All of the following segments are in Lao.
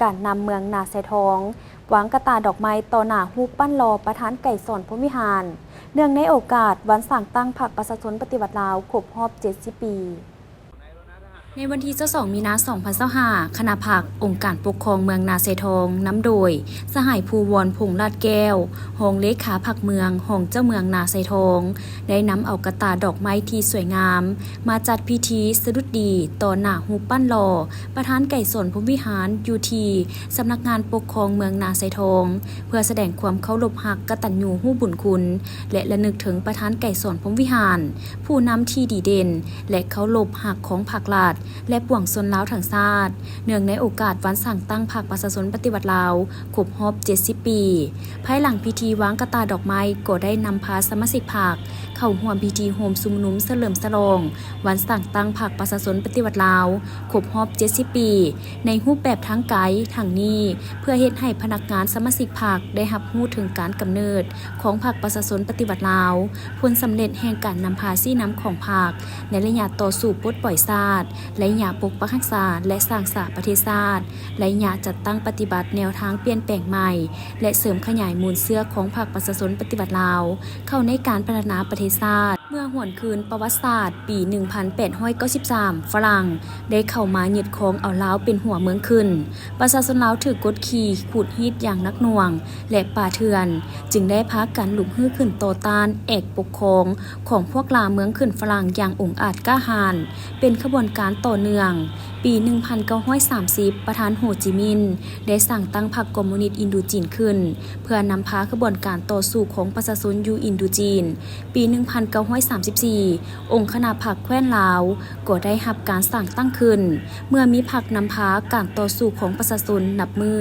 ການນຳເມືອງນາຊາຍທອງ ວາງກະຕ່າດອກໄມ້ຕໍ່ໜ້າຮູບປັ້ນຫຼໍ່ປະທານໄກສອນ ພົມວິຫານ ເນື່ອງໃນໂອກາດວັນສ້າງຕັ້ງພັກປະຊາຊົນປະຕິວັດລາວ ຄົບຮອບເຈັດສິບປີ. ໃນວັນທີຊາວສອງ ມີນາ ສອງພັນຊາວຫ້າ ຄະນະພັກອົງການປົກຄອງເມືອງນາຊາຍທອງ ນຳໂດຍ ສະຫາຍ ພູວອນ ພົງລາດແກ້ວ ຮອງເລຂາພັກເມືອງ, ຮອງເຈົ້າເມືອງນາຊາຍທອງ ໄດ້ນຳເອົາກະຕ່າດອກໄມ້ທີ່ສວຍງາມ ມາຈັດພິທີສະດຸດດີຕໍ່ໜ້າຮູບປັ້ນຫຼໍ່ປະທານໄກສອນ ພົມວິຫານ ຢູ່ທີ່ສຳນັກງານປົກຄອງເມືອງນາຊາຍທອງ ເພື່ອສະແດງຄວາມເຄົາລົບຮັກ ກະຕັນຍູຮູ້ບຸນຄຸນ ແລະ ລະນຶກເຖິງປະທານໄກສອນ ພົມວິຫານ ຜູ້ນຳທີ່ດີເດັ່ນ ແລະ ເຄົາລົບຮັກຂອງພັກລັດ ແລະ ປວງຊົນລາວທັງຊາດ ເນື່ອງໃນໂອກາດວັນສ້າງຕັ້ງພັກປະຊາຊົນປະຕິວັດລາວ ຄົບຮອບເຈັດສິບປີ. ພາຍຫຼັງພິທີວາງກະຕ່າດອກໄມ້ ກໍໄດ້ນຳພາສະມາຊິກພັກເຂົ້າຮ່ວມພິທີໂຮມຊຸມນຸມສະເຫຼີມສະຫຼອງວັນສ້າງຕັ້ງພັກປະຊາຊົນປະຕິວັດລາວ ຄົບຮອບເຈັດສິບປີ ໃນຮູບແບບທາງໄກ. ທັງນີ້ ເພື່ອເຮັດໃຫ້ພະນັກງານສະມາຊິກພັກໄດ້ຮັບຮູ້ເຖິງການກຳເນີດຂອງພັກປະຊາຊົນປະຕິວັດລາວ, ຜົນສຳເລັດແຫ່ງການນຳພາຊີ້ນຳຂອງພັກໃນໄລຍະຕໍ່ສູ້ປົດປ່ອຍຊາດ, ໄລຍະປົກປັກຮັກສາ ແລະ ສ້າງສາປະເທດຊາດ, ໄລຍະຈັດຕັ້ງປະຕິບັດແນວທາງປ່ຽນແປງໃໝ່ ແລະ ເສີມຂະຫຍາຍມູນເຊື້ອຂອງພັກປະຊາຊົນປະຕິວັດລາວ ເຂົ້າໃນການພັດທະນາປະເທດຊາດ. ເມື່ອຫວນຄືນປະຫວັດສາດ ປີໜຶ່ງພັນແປດຮ້ອຍເກົ້າສິບສາມ ຝຣັ່ງໄດ້ເຂົ້າມາຍຶດຄອງເອົາລາວເປັນຫົວເມືອງຂຶ້ນ, ປະຊາຊົນລາວຖືກກົດຂີ່ຂູດຮີດຢ່າງໜັກໜ່ວງ ແລະ ປ່າເຖື່ອນ ຈຶ່ງໄດ້ພາກັນລຸກຮືຂຶ້ນຕໍ່ຕ້ານແອກປົກຄອງຂອງພວກລ່າເມືອງຂຶ້ນຝຣັ່ງຢ່າງອົງອາດກ້າຫານ ເປັນຂະບວນການຕໍ່ເນື່ອງ. ປີໜຶ່ງພັນເກົ້າຮ້ອຍສາມສິບ ປະທານໂຮຈິມິນ ໄດ້ສ້າງຕັ້ງພັກຄອມມູນິດອິນໂດຈີນຂຶ້ນ ເພື່ອນຳພາຂະບວນການຕໍ່ສູ້ຂອງປະຊາຊົນຢູ່ອິນໂດຈີນ. ປີໜຶ່ງພັນເກົ້າຮ້ອຍສາມສິບສີ່ ອົງຄະນະພັກແຄວ້ນລາວກໍໄດ້ຮັບການສ້າງຕັ້ງຂຶ້ນ. ເມື່ອມີພັກນຳພາການຕໍ່ສູ້ຂອງປະຊາຊົນນັບມື້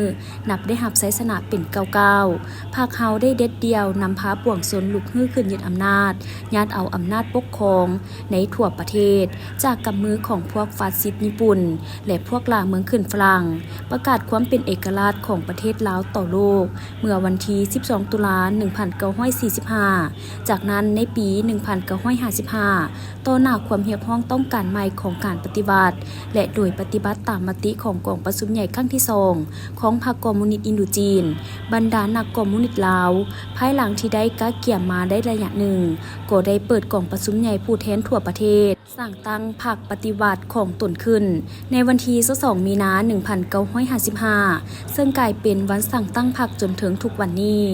ນັບໄດ້ຮັບໄຊຊະນະເປັນກ້າວໆ. ພັກເຮົາໄດ້ເດັດດ່ຽວນຳພາປວງຊົນລຸກຮືຂຶ້ນຍຶດອຳນາດ, ຍາດເອົາອຳນາດປົກຄອງໃນທົ່ວປະເທດ ຈາກກຳມືຂອງພວກຟາຊິດຍີ່ປຸ່ນ ແລະ ພວກລ່າເມືອງຂຶ້ນຝຣັ່ງ, ປະກາດຄວາມເປັນເອກະລາດຂອງປະເທດລາວຕໍ່ໂລກ ເມື່ອວັນທີສິບສອງ ຕຸລາ ໜຶ່ງພັນເກົ້າຮ້ອຍສີ່ສິບຫ້າ. ຈາກນັ້ນ ໃນປີໜຶ່ງພັນເກົ້າຮ້ອຍຫ້າສິບຫ້າ ຕໍ່ໜ້າຄວາມຮຽກຮ້ອງຕ້ອງການໃໝ່ຂອງການປະຕິວັດ ແລະ ໂດຍປະຕິບັດຕາມມະຕິຂອງກອງປະຊຸມໃຫຍ່ຄັ້ງທີສອງ ຂອງພັກຄອມມູນິດອິນໂດຈີນ, ບັນດານັກຄອມມູນິດລາວ ພາຍຫຼັງທີ່ໄດ້ກະກຽມມາໄດ້ໄລຍະໜຶ່ງ, ກໍໄດ້ເປີດກອງປະຊຸມໃຫຍ່ຜູ້ແທນທົ່ວປະເທດ, ສ້າງຕັ້ງພັກປະຕິວັດຂອງຕົນຂຶ້ນ ໃນວັນທີຊາວສອງ ມີນາ ໜຶ່ງພັນເກົ້າຮ້ອຍຫ້າສິບຫ້າ ເຊິ່ງກາຍເປັນວັນສ້າງຕັ້ງພັກຈົນເຖິງທຸກວັນນີ້.